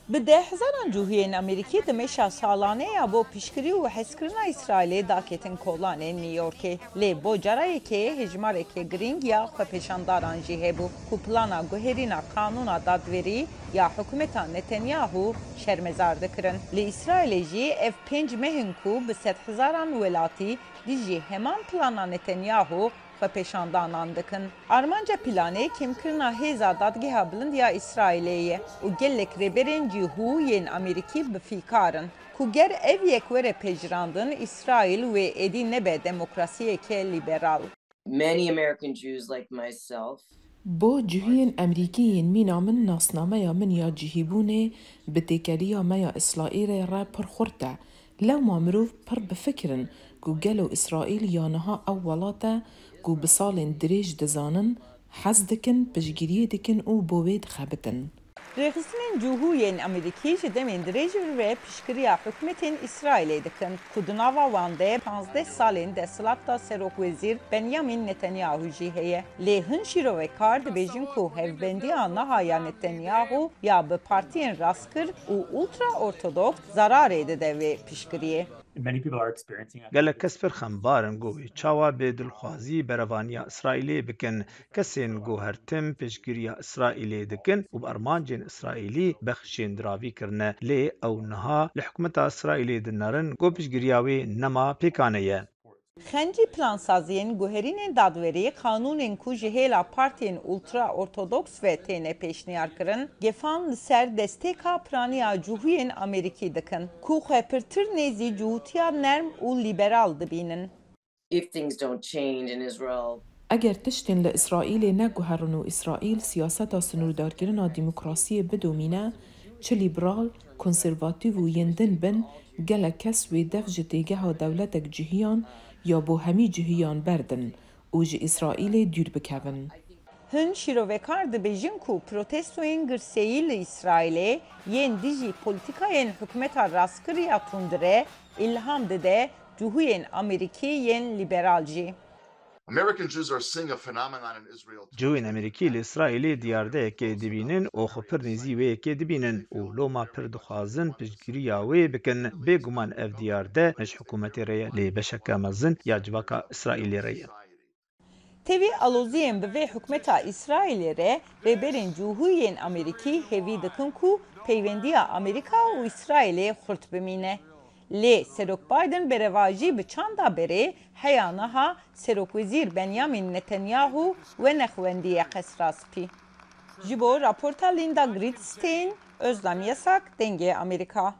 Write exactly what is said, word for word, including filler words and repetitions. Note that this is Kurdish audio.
Bi deh hezaran cûhiyên Amerîkî di meşa salanê ya bo piştgirî û hezkirina Îsraîlê daketin kolanên New Yorkê. Lê bo cara yekê hejmarekê girîng ya xwepêşandaran jî hebû ku plana guherîna qanûna dadwerî ya hikûmeta Netanyahu şermezar dikirin. Li Îsraîlê jî ev pênc meh in ku bi sedhezaran welatî dijî heman plana Netanyahu xwepêşandanan dikin. Armanca planê kêmkirina hêza Dadgeha Bilind ya Îsraîlê ye û gelek rêberên cihû yên Amerîkî bi fîkar in ku ger ev yek were pejirandin, Îsraîl wê êdî nebe demokrasiyeke lîberal. Many American Jews, like myself, Bo cihiyên Amerîkî yên mîna min nasnameya min ya cihîbûnê bi têkeliya me ya Îsraîlê re pir xurt e. Lewma mirov pir bi fikir in ku gelo Îsraîl ya niha ew welat e ku bi salên dirêj dizanin, hez dikin, piştgiriyê dikin û bo wê dixebitin. Rêxistinên cihû yên Amerîkî ji demên dirêj ve piştgiriya hikûmetên Îsraîlê dikin ku di nava wan de panzdeh salên desthilata serokwezîr Benyamin Netanyahu jî heye. Lê hin şîrovekar dibêjin ku hevbendiya niha ya Netanyahu ya bi partiyên rastgir û ultra-ortodoks zararê dide vê piştgiriyê. Many people are experiencing a Gelek kes pir xembar in ku wê çawa bi dilxwazî berevaniya Îsraîlê bikin. Kesên ku her tim piştgiriya Îsraîlê dikin û bi armancên Îsraîlî bexşên diravî kirine, lê ew niha li hikûmeta Îsraîlê dinerin ku piştgiriya wê nema pêkane ye. Xencî plansaziyên guherînên dadwerî qanûnên ku ji hêla partiyên ultra-ortodoks ve têne pêşniyarkirin, gefan li ser destpêka piraniya cihûyên Amerîkî dikin, ku xwe pirtir nêzî cihûtiya nerm û lîberal dibînin. If things don't change in Israel, Eger tiştên li Îsraîlê neguherin û Îsraîl siyaseta sinûrdarkirina demokrasiyê bidomîne, çi lîberal, konservatîv û yên din bin, gelek kes wê dev ji têgeha dewletek cihiyan ya bo hemî cihiyan berdin û ji Îsraîlê dûr bikevin. Hin şîrovekar dibêjin ku protestoyên girseyî li Îsraîlê yên dijî polîtîkayên hikûmeta rastgir ya tundire îlham dide cihûyên Amerîkî yên lîberal jî. American Jews are seeing a phenomenon in Israel today. Cihûyên Amerîkî li Îsraîlê diyardeyekê dibînin û xwe pir nêzî wê yekê dibînin û loma pir dixwazin piştgiriya wê bikin. Bêguman ev diyarde ne ji hikûmetê re ye, lê beşeke mezin ya civaka Îsraîlê re ye. Tevî aloziyên bi vê hikûmeta Îsraîlê re rêberên cihû yên Amerîkî hêvî dikin ku peywendiya Amerîka û Îsraîlê xurt bimîne. Lê Serok Biden berevajî bi çanda berê heya niha Serokwezîr Benyamin Netanyahu wenexwendiye Qesra Spî. Ji bo raporta Linda Gridstein, Özlem Yasak, Dengê Amerîka.